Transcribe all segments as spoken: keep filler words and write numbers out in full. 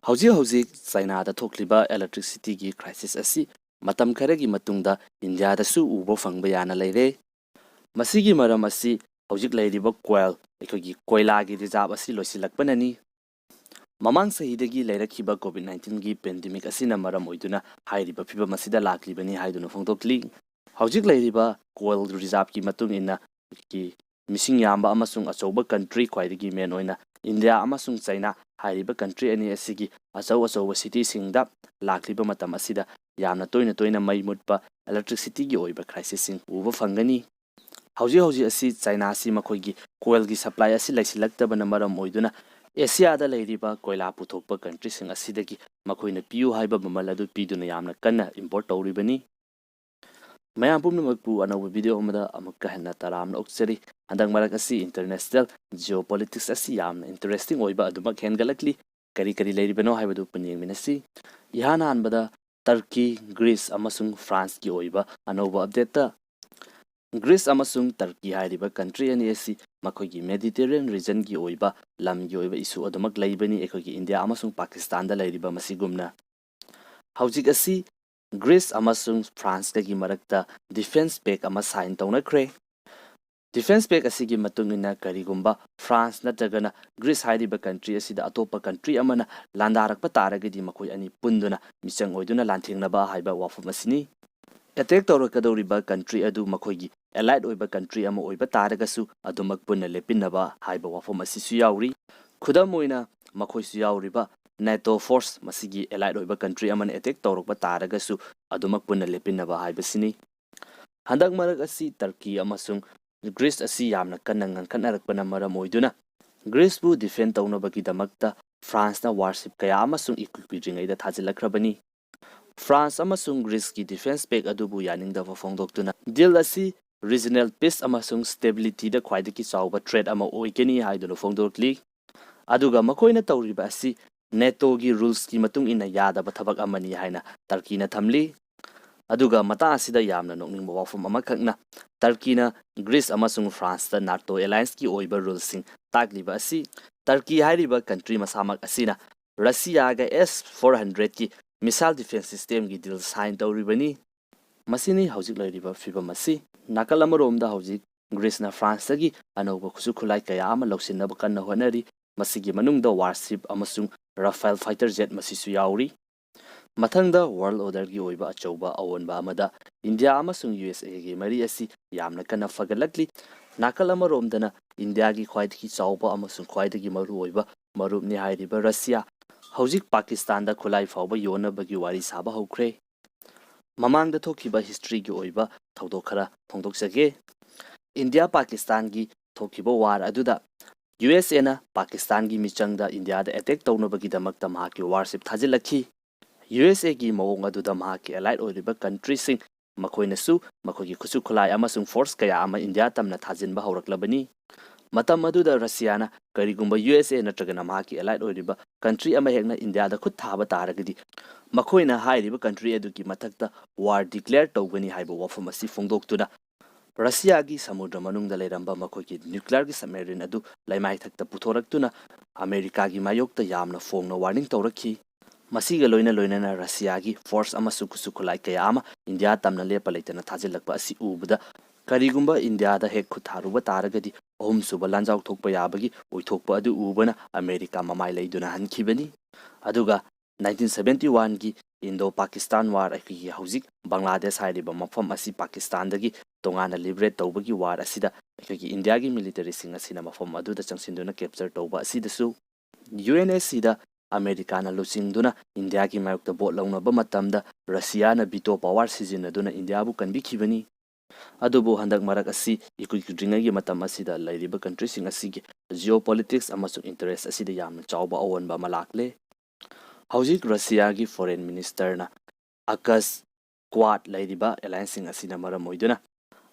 ꯍꯧꯖꯤꯛ ꯍꯧꯖꯤꯛ ꯆꯥꯏꯅꯥꯗ ꯊꯣꯛꯂꯤꯕ electricity ꯒꯤ crisis ꯑꯁꯤ ꯃꯇꯝ ꯈꯔꯒꯤ ꯃꯇꯨꯡꯗ ꯏꯟꯗꯤꯌꯥꯗꯁꯨ ꯎꯕ ꯐꯪꯕ ꯌꯥꯅ ꯂꯩꯔꯦ꯫ ꯃꯁꯤꯒꯤ ꯃꯔꯝ ꯑꯁꯤ ꯍꯧꯖꯤꯛ ꯂꯩꯔꯤꯕ coal, ꯑꯩꯈꯣꯏꯒꯤ ꯀꯣꯏꯂꯥꯒꯤ reserve ꯑꯁꯤ ꯂꯣꯏꯁꯤꯜꯂꯛꯄꯅꯅꯤ꯫ ꯃꯃꯥꯡ ꯆꯍꯤꯗꯒꯤ ꯂꯩꯔꯛꯈꯤꯕ COVID nineteen ꯒꯤ pandemic ꯑꯁꯤꯅ ꯃꯔꯝ ꯑꯣꯏꯗꯨꯅ ꯍꯥꯏꯔꯤꯕ ꯐꯤꯚꯝ ꯑꯁꯤꯗ ꯂꯥꯛꯂꯤꯕꯅꯤ ꯍꯥꯏꯗꯨꯅ ꯐꯣꯡꯗꯣꯛꯂꯤ꯫ ꯍꯧꯖꯤꯛ ꯂꯩꯔꯤꯕ coal reserve ꯀꯤ ꯃꯇꯨꯡ ꯏꯟꯅ ꯃꯤꯁꯤꯡ ꯌꯥꯝꯕ ꯑꯃꯁꯨꯡ ꯑꯆꯧꯕ country, ꯈ꯭ꯋꯥꯏꯗꯒꯤ main ꯑꯣꯏꯅ ꯏꯟꯗꯤꯌꯥ ꯑꯃꯁꯨꯡ ꯆꯥꯏꯅꯥ ꯍꯥꯏꯔꯤꯕ country ꯑꯅꯤ ꯑꯁꯤꯒꯤ ꯑꯆꯧ ꯑꯆꯧꯕ city ꯁꯤꯡꯗ ꯂꯥꯛꯂꯤꯕ ꯃꯇꯝ ꯑꯁꯤꯗ ꯌꯥꯝꯅ ꯇꯣꯏꯅ ꯇꯣꯏꯅ ꯃꯩ ꯃꯨꯠꯄ, electricity ꯒꯤ ꯑꯣꯏꯕ crisis ꯁꯤꯡ ꯎꯕ ꯐꯪꯒꯅꯤ꯫ ꯍꯧꯖꯤꯛ ꯍꯧꯖꯤꯛ ꯑꯁꯤ ꯆꯥꯏꯅꯥ ꯑꯁꯤ ꯃꯈꯣꯏꯒꯤ coal ꯒꯤ supply ꯑꯁꯤ ꯂꯩꯁꯤꯜꯂꯛꯇꯕꯅ ꯃꯔꯝ ꯑꯣꯏꯗꯨꯅ ꯑꯦꯁꯤꯌꯥꯗ ꯂꯩꯔꯤꯕ ꯀꯣꯏꯂꯥ ꯄꯨꯊꯣꯛꯄ country ꯁꯤꯡ ꯑꯁꯤꯗꯒꯤ ꯃꯈꯣꯏꯅ ꯄꯤꯌꯨ ꯍꯥꯏꯕ ꯃꯃꯜ ꯑꯗꯨ ꯄꯤꯗꯨꯅ ꯌꯥꯝꯅ ꯀꯟꯅ import ꯇꯧꯔꯤꯕꯅꯤ꯫ ꯃꯌꯥꯝ ꯄꯨꯝꯅꯃꯛꯄꯨ ꯑꯅꯧꯕ video ꯑꯃꯗ ꯑꯃꯨꯛꯀ ꯍꯟꯅ ꯇꯔꯥꯝꯅ ꯑꯣꯛꯆꯔꯤ꯫ ꯍꯟꯗꯛ ꯃꯔꯛ ꯑꯁꯤ international geopolitics ꯑꯁꯤ ꯌꯥꯝꯅ interesting ꯑꯣꯏꯕ ꯑꯗꯨꯃꯛ ꯍꯦꯟꯒꯠꯂꯛꯂꯤ꯫ ꯀꯔꯤ ꯀꯔꯤ ꯂꯩꯔꯤꯕꯅꯣ ꯍꯥꯏꯕꯗꯨ ꯄꯨꯟꯅ ꯌꯦꯡꯃꯤꯟꯅꯁꯤ꯫ ꯏꯍꯥꯟ ꯍꯥꯟꯕꯗ ꯇꯔꯀꯤ, ꯒ꯭ꯔꯤꯁ ꯑꯃꯁꯨꯡ ꯐ꯭ꯔꯥꯟꯁꯀꯤ ꯑꯣꯏꯕ ꯑꯅꯧꯕ update ꯇ꯫ ꯒ꯭ꯔꯤꯁ ꯑꯃꯁꯨꯡ ꯇꯔꯀꯤ ꯍꯥꯏꯔꯤꯕ country ꯑꯅꯤ ꯑꯁꯤ ꯃꯈꯣꯏꯒꯤ Mediterranean region ꯒꯤ ꯑꯣꯏꯕ ꯂꯝꯒꯤ ꯑꯣꯏꯕ issue ꯑꯗꯨꯃꯛ ꯂꯩꯕꯅꯤ, ꯑꯩꯈꯣꯏꯒꯤ ꯏꯟꯗꯤꯌꯥ ꯑꯃꯁꯨꯡ ꯄꯥꯀꯤꯁꯇꯥꯟꯗ ꯂꯩꯔꯤꯕ ꯃꯁꯤꯒꯨꯝꯅ꯫ ꯍꯧꯖꯤꯛ ꯑꯁꯤ ꯒ꯭ꯔꯤꯁ ꯑꯃꯁꯨꯡ ꯐ꯭ꯔꯥꯟꯁꯀꯒꯤ ꯃꯔꯛꯇ defence pact ꯑꯃ sign ꯇꯧꯅꯈ꯭ꯔꯦ꯫ Defence pact ꯑꯁꯤꯒꯤ ꯃꯇꯨꯡ ꯏꯟꯅ ꯀꯔꯤꯒꯨꯝꯕ ꯐ꯭ꯔꯥꯟꯁ ꯅꯠꯇ꯭ꯔꯒꯅ ꯒ꯭ꯔꯤꯁ ꯍꯥꯏꯔꯤꯕ country ꯑꯁꯤꯗ ꯑꯇꯣꯞꯄ country ꯑꯃꯅ ꯂꯥꯟꯗꯥꯔꯛꯄ ꯇꯥꯔꯒꯗꯤ ꯃꯈꯣꯏ ꯑꯅꯤ ꯄꯨꯟꯗꯨꯅ ꯃꯤꯆꯪ ꯑꯣꯏꯗꯨꯅ ꯂꯥꯟꯊꯦꯡꯅꯕ ꯍꯥꯏꯕ ꯋꯥꯐꯝ ꯑꯁꯤꯅꯤ꯫ Attack ꯇꯧꯔꯛꯀꯗꯧꯔꯤꯕ country ꯑꯗꯨ ꯃꯈꯣꯏꯒꯤ allied ꯑꯣꯏꯕ country ꯑꯃ ꯑꯣꯏꯕ ꯇꯥꯔꯒꯁꯨ ꯑꯗꯨꯃꯛ ꯄꯨꯟꯅ ꯂꯦꯞꯄꯤꯟꯅꯕ ꯍꯥꯏꯕ ꯋꯥꯐꯝ ꯑꯁꯤꯁꯨ ꯌꯥꯎꯔꯤ꯫ ꯈꯨꯗꯝ ꯑꯣꯏꯅ ꯃꯈꯣꯏꯁꯨ ꯌꯥꯎꯔꯤꯕ NATO force, ꯃꯁꯤꯒꯤ allied ꯑꯣꯏꯕ country ꯑꯃꯅ attack ꯇꯧꯔꯛꯄ ꯇꯥꯔꯒꯁꯨ ꯑꯗꯨꯃꯛ ꯄꯨꯟꯅ ꯂꯦꯞꯄꯤꯟꯅꯕ ꯍꯥꯏꯕꯁꯤꯅꯤ꯫ ꯍꯟꯗꯛ ꯃꯔꯛ ꯑꯁꯤ ꯇꯔꯀꯤ ꯑꯃꯁꯨꯡ ꯒ꯭ꯔꯤꯁ ꯑꯁꯤ ꯌꯥꯝꯅ ꯀꯟꯅ ꯉꯪꯈꯠꯅꯔꯛꯄꯅ ꯃꯔꯝ ꯑꯣꯏꯗꯨꯅ ꯒ꯭ꯔꯤꯁꯄꯨ defend ꯇꯧꯅꯕꯒꯤꯗꯃꯛꯇ ꯐ꯭ꯔꯥꯟꯁꯅ warship ꯀꯌꯥ ꯑꯃꯁꯨꯡ equipment ꯄꯤꯗ꯭ꯔꯤꯉꯩꯗ ꯊꯥꯖꯤꯜꯂꯛꯈ꯭ꯔꯕꯅꯤ꯫ ꯐ꯭ꯔꯥꯟꯁ ꯑꯃꯁꯨꯡ ꯒ꯭ꯔꯤꯁꯀꯤ defence pact ꯑꯗꯨꯕꯨ ꯌꯥꯅꯤꯡꯗꯕ ꯐꯣꯡꯗꯣꯛꯇꯨꯅ deal ꯑꯁꯤ regional peace ꯑꯃꯁꯨꯡ stability ꯗ ꯈ꯭ꯋꯥꯏꯗꯒꯤ ꯆꯥꯎꯕ threat ꯑꯃ ꯑꯣꯏꯒꯅꯤ ꯍꯥꯏꯗꯨꯅ ꯐꯣꯡꯗꯣꯛꯂꯤ꯫ ꯑꯗꯨꯒ ꯃꯈꯣꯏꯅ ꯇꯧꯔꯤꯕ ꯑꯁꯤ NATO ꯒꯤ rules ꯀꯤ ꯃꯇꯨꯡ ꯏꯟꯅ ꯌꯥꯗꯕ ꯊꯕꯛ ꯑꯃꯅꯤ ꯍꯥꯏꯅ ꯇꯔꯀꯤꯅ ꯊꯝꯂꯤ꯫ ꯑꯗꯨꯒ ꯃꯇꯥꯡ ꯑꯁꯤꯗ ꯌꯥꯝꯅ ꯅꯣꯛꯅꯤꯡꯕ ꯋꯥꯐꯝ ꯑꯃꯈꯛꯅ, ꯇꯔꯀꯤꯅ ꯒ꯭ꯔꯤꯁ ꯑꯃꯁꯨꯡ ꯐ꯭ꯔꯥꯟꯁꯇ NATO alliance ꯀꯤ ꯑꯣꯏꯕ rules ꯁꯤꯡ ꯇꯥꯛꯂꯤꯕ ꯑꯁꯤ ꯇꯔꯀꯤ ꯍꯥꯏꯔꯤꯕ country ꯃꯁꯥꯃꯛ ꯑꯁꯤꯅ ꯔꯁꯤꯌꯥꯒ ꯑꯦꯁ ꯐꯣꯔ ꯍꯟꯗ꯭ꯔꯦꯗꯀꯤ ꯃꯤꯁꯥꯏꯜ ꯗꯤꯐꯦꯟꯁ ꯁꯤꯁꯇꯦꯝꯒꯤ ꯗꯤꯜ ꯁꯥꯏꯟ ꯇꯧꯔꯤꯕꯅꯤ꯫ ꯃꯁꯤꯅꯤ ꯍꯧꯖꯤꯛ ꯂꯩꯔꯤꯕ ꯐꯤꯕꯝ ꯑꯁꯤ꯫ ꯅꯥꯀꯜ ꯑꯃꯔꯣꯝꯗ ꯍꯧꯖꯤꯛ ꯒ꯭ꯔꯤꯁꯅ ꯐ꯭ꯔꯥꯟꯁꯇꯒꯤ ꯑꯅꯧꯕ ꯈꯨꯠꯁꯨ ꯈꯨꯠꯂꯥꯏ ꯀꯌꯥ ꯑꯃ ꯂꯧꯁꯤꯟꯅꯕ ꯀꯟꯅ ꯍꯣꯠꯅꯔꯤ꯫ ꯃꯁꯤꯒꯤ ꯃꯅꯨꯡꯗ ꯋꯥꯔꯁꯤꯞ ꯑꯃꯁꯨꯡ ꯔꯐꯥꯏꯜ ꯐꯥꯏꯇꯔ ꯖꯦꯠ ꯃꯁꯤꯁꯨ ꯌꯥꯎꯔꯤ꯫ ꯃꯊꯪꯗ ꯋꯥꯔꯜ ꯑꯣꯔꯗꯔꯒꯤ ꯑꯣꯏꯕ ꯑꯆꯧꯕ ꯑꯑꯣꯟꯕ ꯑꯃꯗ ꯏꯟꯗꯤꯌꯥ ꯑꯃꯁꯨꯡ ꯌꯨ ꯑꯦꯁ ꯑꯦꯒꯤ ꯃꯔꯤ ꯑꯁꯤ ꯌꯥꯝꯅ ꯀꯟꯅ ꯐꯒꯠꯂꯛꯂꯤ꯫ ꯅꯥꯀꯜ ꯑꯃꯔꯣꯝꯗꯅ ꯏꯟꯗꯤꯌꯥꯒꯤ ꯈ꯭ꯋꯥꯏꯗꯒꯤ ꯆꯥꯎꯕ ꯑꯃꯁꯨꯡ ꯈ꯭ꯋꯥꯏꯗꯒꯤ ꯃꯔꯨꯑꯣꯏꯕ ꯃꯔꯨꯞꯅꯤ ꯍꯥꯏꯔꯤꯕ ꯔꯁꯤꯌꯥ ꯍꯧꯖꯤꯛ ꯄꯥꯀꯤꯁꯇꯥꯟꯗ ꯈꯨꯠꯂꯥꯏ ꯐꯥꯎꯕ ꯌꯣꯟꯅꯕꯒꯤ ꯋꯥꯔꯤ ꯁꯥꯕ ꯍꯧꯈ꯭ꯔꯦ꯫ ꯃꯃꯥꯡꯗ ꯊꯣꯛꯈꯤꯕ ꯍꯤꯁꯇ꯭ꯔꯤꯒꯤ ꯑꯣꯏꯕ ꯊꯧꯗꯣꯛ ꯈꯔ ꯐꯣꯡꯗꯣꯛꯆꯒꯦ꯫ ꯏꯟꯗꯤꯌꯥ ꯄꯥꯀꯤꯁꯇꯥꯟꯒꯤ ꯊꯣꯛꯈꯤꯕ ꯋꯥꯔ ꯑꯗꯨꯗ ꯌꯨ ꯑꯦꯁ ꯑꯦꯅ ꯄꯥꯀꯤꯁꯇꯥꯟꯒꯤ ꯃꯤꯆꯪꯗ ꯏꯟꯗꯤꯌꯥꯗ ꯑꯦꯇꯦꯛ ꯇꯧꯅꯕꯒꯤꯗꯃꯛꯇ ꯃꯍꯥꯛꯀꯤ ꯋꯥꯔꯁꯤꯞ ꯊꯥꯖꯤꯜꯂꯛꯈꯤ꯫ ꯌꯨ ꯑꯦꯁ ꯑꯦꯒꯤ ꯃꯑꯣꯡ ꯑꯗꯨꯗ ꯃꯍꯥꯛꯀꯤ ꯑꯦꯂꯥꯏꯠ ꯑꯣꯏꯔꯤꯕ ꯀꯟꯇ꯭ꯔꯤꯁꯤꯡ, ꯃꯈꯣꯏꯅꯁꯨ ꯃꯈꯣꯏꯒꯤ ꯈꯨꯠꯁꯨ ꯈꯨꯠꯂꯥꯏ ꯑꯃꯁꯨꯡ ꯐꯣꯔꯁ ꯀꯌꯥ ꯑꯃ ꯏꯟꯗꯤꯌꯥ ꯇꯝꯅ ꯊꯥꯖꯤꯟꯕ ꯍꯧꯔꯛꯂꯕꯅꯤ꯫ ꯃꯇꯝ ꯑꯗꯨꯗ ꯔꯁꯤꯌꯥꯅ ꯀꯔꯤꯒꯨꯝꯕ ꯌꯨ ꯑꯦꯁ ꯑꯦ ꯅꯠꯇ꯭ꯔꯒꯅ ꯃꯍꯥꯛꯀꯤ ꯑꯦꯂꯥꯏꯠ ꯑꯣꯏꯔꯤꯕ ꯀꯟꯇ꯭ꯔꯤ ꯑꯃ ꯍꯦꯛꯅ ꯏꯟꯗꯤꯌꯥꯗ ꯈꯨꯠ ꯊꯥꯕ ꯇꯥꯔꯒꯗꯤ, ꯃꯈꯣꯏꯅ ꯍꯥꯏꯔꯤꯕ ꯀꯟꯇ꯭ꯔꯤ ꯑꯗꯨꯒꯤ ꯃꯊꯛꯇ ꯋꯥꯔ ꯗꯤꯀ꯭ꯂꯦꯌꯔ ꯇꯧꯒꯅꯤ ꯍꯥꯏꯕ ꯋꯥꯐꯝ ꯑꯁꯤ ꯐꯣꯡꯗꯣꯛꯇꯨꯅ, ꯔꯁꯤꯌꯥꯒꯤ ꯁꯃꯨꯗ꯭ꯔ ꯃꯅꯨꯡꯗ ꯂꯩꯔꯝꯕ ꯃꯈꯣꯏꯒꯤ ꯅ꯭ꯌꯨꯀ꯭ꯂꯤꯌꯔꯒꯤ ꯁꯕꯃꯦꯔꯤꯟ ꯑꯗꯨ ꯂꯩꯃꯥꯏꯊꯛꯇ ꯄꯨꯊꯣꯔꯛꯇꯨꯅ ꯑꯃꯦꯔꯤꯀꯥꯒꯤ ꯃꯥꯌꯣꯛꯇ ꯌꯥꯝꯅ ꯐꯣꯡꯅ ꯋꯥꯔꯅꯤꯡ ꯇꯧꯔꯛꯈꯤ꯫ ꯃꯁꯤꯒ ꯂꯣꯏꯅ ꯂꯣꯏꯅꯅ ꯔꯁꯤꯌꯥꯒꯤ ꯐꯣꯔꯁ ꯑꯃꯁꯨꯡ ꯈꯨꯠꯁꯨ ꯈꯨꯠꯂꯥꯏ ꯀꯌꯥ ꯑꯃ ꯏꯟꯗꯤꯌꯥ ꯇꯝꯅ ꯂꯦꯞꯄ ꯂꯩꯇꯅ ꯊꯥꯖꯤꯜꯂꯛꯄ ꯑꯁꯤ ꯎꯕꯗ, ꯀꯔꯤꯒꯨꯝꯕ ꯏꯟꯗꯤꯌꯥꯗ ꯍꯦꯛ ꯈꯨꯠ ꯊꯥꯔꯨꯕ ꯇꯥꯔꯒꯗꯤ ꯑꯍꯨꯝꯁꯨꯕ ꯂꯥꯟꯖꯥꯎ ꯊꯣꯛꯄ ꯌꯥꯕꯒꯤ ꯑꯣꯏꯊꯣꯛꯄ ꯑꯗꯨ ꯎꯕꯅ ꯑꯃꯦꯔꯤꯀꯥ ꯃꯃꯥꯏ ꯂꯩꯗꯨꯅ ꯍꯟꯈꯤꯕꯅꯤ꯫ ꯑꯗꯨꯒ ꯅꯥꯏꯟꯇꯤꯟ ꯁꯕꯦꯟꯇꯤ ꯋꯥꯟꯒꯤ ꯏꯟꯗꯣ ꯄꯥꯀꯤꯁꯇꯥꯟ ꯋꯥꯔ, ꯑꯩꯈꯣꯏꯒꯤ ꯍꯧꯖꯤꯛ ꯕꯪꯒ꯭ꯂꯥꯗꯦꯁ ꯍꯥꯏꯔꯤꯕ ꯃꯐꯝ ꯑꯁꯤ ꯄꯥꯀꯤꯁꯇꯥꯟꯗꯒꯤ ꯇꯣꯉꯥꯟꯅ ꯂꯤꯕꯔꯦꯠ ꯇꯧꯕꯒꯤ ꯋꯥꯔ ꯑꯁꯤꯗ ꯑꯩꯈꯣꯏꯒꯤ ꯏꯟꯗꯤꯌꯥꯒꯤ ꯃꯤꯂꯤꯇꯔꯤꯁꯤꯡ ꯑꯁꯤꯅ ꯃꯐꯝ ꯑꯗꯨꯗ ꯆꯪꯁꯤꯟꯗꯨꯅ ꯀꯦꯞꯆꯔ ꯇꯧꯕ ꯑꯁꯤꯗꯁꯨ ꯌꯨ ꯑꯦꯟ ꯑꯦꯁ ꯁꯤꯗ ꯑꯃꯦꯔꯤꯀꯥꯅ ꯂꯨꯆꯤꯡꯗꯨꯅ ꯏꯟꯗꯤꯌꯥꯒꯤ ꯃꯥꯌꯣꯛꯇ ꯚꯣꯠ ꯂꯧꯅꯕ ꯃꯇꯝꯗ ꯔꯁꯤꯌꯥꯅ ꯚꯤꯇꯣ ꯄꯥꯋꯔ ꯁꯤꯖꯤꯟꯅꯗꯨꯅ ꯏꯟꯗꯤꯌꯥꯕꯨ ꯀꯟꯕꯤꯈꯤꯕꯅꯤ꯫ ꯑꯗꯨꯕꯨ ꯍꯟꯗꯛ ꯃꯔꯛ ꯑꯁꯤ ꯏꯀꯨꯏ ꯀꯨꯏꯗ꯭ꯔꯤꯉꯩꯒꯤ ꯃꯇꯝ ꯑꯁꯤꯗ ꯂꯩꯔꯤꯕ ꯀꯟꯇ꯭ꯔꯤꯁꯤꯡ ꯑꯁꯤꯒꯤ ꯖꯤꯑꯣ ꯄꯣꯂꯤꯇꯤꯛꯁ ꯑꯃꯁꯨꯡ ꯏꯟꯇꯔꯦꯁ ꯑꯁꯤꯗ ꯌꯥꯝꯅ ꯆꯥꯎꯕ ꯑꯑꯣꯟꯕ ꯑꯃ ꯂꯥꯛꯂꯦ꯫ ꯍꯧꯖꯤꯛ ꯔꯁꯤꯌꯥꯒꯤ ꯐꯣꯔꯦꯟ ꯃꯤꯅꯤꯁꯇꯔꯅ ꯑꯀꯁ, ꯀ꯭ꯋꯥꯗ ꯂꯩꯔꯤꯕ ꯑꯦꯂꯥꯌꯟꯁꯁꯤꯡ ꯑꯁꯤꯅ ꯃꯔꯝ ꯑꯣꯏꯗꯨꯅ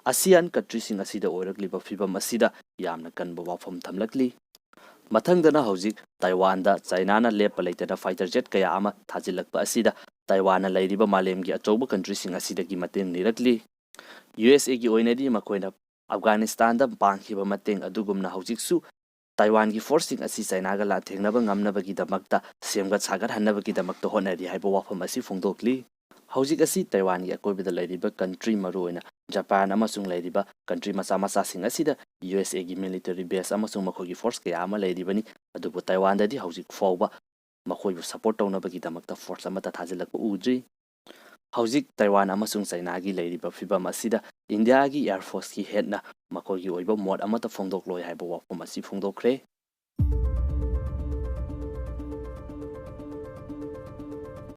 ꯑꯁꯤꯌꯥꯟ ꯀꯟꯇ꯭ꯔꯤꯁꯤꯡ ꯑꯁꯤꯗ ꯑꯣꯏꯔꯛꯂꯤꯕ ꯐꯤꯕꯝ ꯑꯁꯤꯗ ꯌꯥꯝꯅ ꯀꯟꯕ ꯋꯥꯐꯝ ꯊꯝꯂꯛꯂꯤ꯫ ꯃꯊꯪꯗꯅ ꯍꯧꯖꯤꯛ ꯇꯥꯏꯋꯥꯟꯗ ꯆꯥꯏꯅꯥꯅ ꯂꯦꯞꯄ ꯂꯩꯇꯅ ꯐꯥꯏꯇꯔ ꯖꯦꯠ ꯀꯌꯥ ꯑꯃ ꯊꯥꯖꯤꯜꯂꯛꯄ ꯑꯁꯤꯗ ꯇꯥꯏꯋꯥꯟꯅ ꯂꯩꯔꯤꯕ ꯃꯥꯂꯦꯝꯒꯤ ꯑꯆꯧꯕ ꯀꯟꯇ꯭ꯔꯤꯁꯤꯡ ꯑꯁꯤꯗꯒꯤ ꯃꯇꯦꯡ ꯅꯤꯔꯛꯂꯤ꯫ ꯌꯨ ꯑꯦꯁ ꯑꯦꯒꯤ ꯑꯣꯏꯅꯗꯤ ꯃꯈꯣꯏꯅ ꯑꯐꯒꯥꯅꯤꯁꯇꯥꯟꯗ ꯄꯥꯡꯈꯤꯕ ꯃꯇꯦꯡ ꯑꯗꯨꯒꯨꯝꯅ ꯍꯧꯖꯤꯛꯁꯨ ꯇꯥꯏꯋꯥꯟꯒꯤ ꯐꯣꯔꯁꯁꯤꯡ ꯑꯁꯤ ꯆꯥꯏꯅꯥꯒ ꯂꯥꯟꯊꯦꯡꯅꯕ ꯉꯝꯅꯕꯒꯤꯗꯃꯛꯇ ꯁꯦꯝꯒꯠ ꯁꯥꯒꯠꯍꯟꯅꯕꯒꯤꯗꯃꯛꯇ ꯍꯣꯠꯅꯔꯤ ꯍꯥꯏꯕ ꯋꯥꯐꯝ ꯑꯁꯤ ꯐꯣꯡꯗꯣꯛꯂꯤ꯫ ꯍꯧꯖꯤꯛ ꯑꯁꯤ ꯇꯥꯏꯋꯥꯟꯒꯤ ꯑꯀꯣꯏꯕꯗ ꯂꯩꯔꯤꯕ ꯀꯟꯇ꯭ꯔꯤ, ꯃꯔꯨꯑꯣꯏꯅ ꯖꯄꯥꯟ ꯑꯃꯁꯨꯡ ꯂꯩꯔꯤꯕ ꯀꯟꯇ꯭ꯔꯤ ꯃꯆꯥ ꯃꯆꯥꯁꯤꯡ ꯑꯁꯤꯗ ꯌꯨ ꯑꯦꯁ ꯑꯦꯒꯤ ꯃꯤꯂꯤꯇꯔꯤ ꯕꯦꯁ ꯑꯃꯁꯨꯡ ꯃꯈꯣꯏꯒꯤ ꯐꯣꯔꯁ ꯀꯌꯥ ꯑꯃ ꯂꯩꯔꯤꯕꯅꯤ꯫ ꯑꯗꯨꯕꯨ ꯇꯥꯏꯋꯥꯟꯗꯗꯤ ꯍꯧꯖꯤꯛ ꯐꯥꯎꯕ ꯃꯈꯣꯏꯕꯨ ꯁꯄꯣꯔꯠ ꯇꯧꯅꯕꯒꯤꯗꯃꯛꯇ ꯐꯣꯔꯁ ꯑꯃꯠꯇ ꯊꯥꯖꯤꯜꯂꯛꯄ ꯎꯗ꯭ꯔꯤ꯫ ꯍꯧꯖꯤꯛ ꯇꯥꯏꯋꯥꯟ ꯑꯃꯁꯨꯡ ꯆꯥꯏꯅꯥꯒꯤ ꯂꯩꯔꯤꯕ ꯐꯤꯕꯝ ꯑꯁꯤꯗ ꯏꯟꯗꯤꯌꯥꯒꯤ ꯑꯦꯌꯔ ꯐꯣꯔꯁꯀꯤ ꯍꯦꯠꯅ ꯃꯈꯣꯏꯒꯤ ꯑꯣꯏꯕ ꯃꯣꯠ ꯑꯃꯠꯇ ꯐꯣꯡꯗꯣꯛꯂꯣꯏ ꯍꯥꯏꯕ ꯋꯥꯐꯝ ꯑꯁꯤ ꯐꯣꯡꯗꯣꯛꯈ꯭ꯔꯦ꯫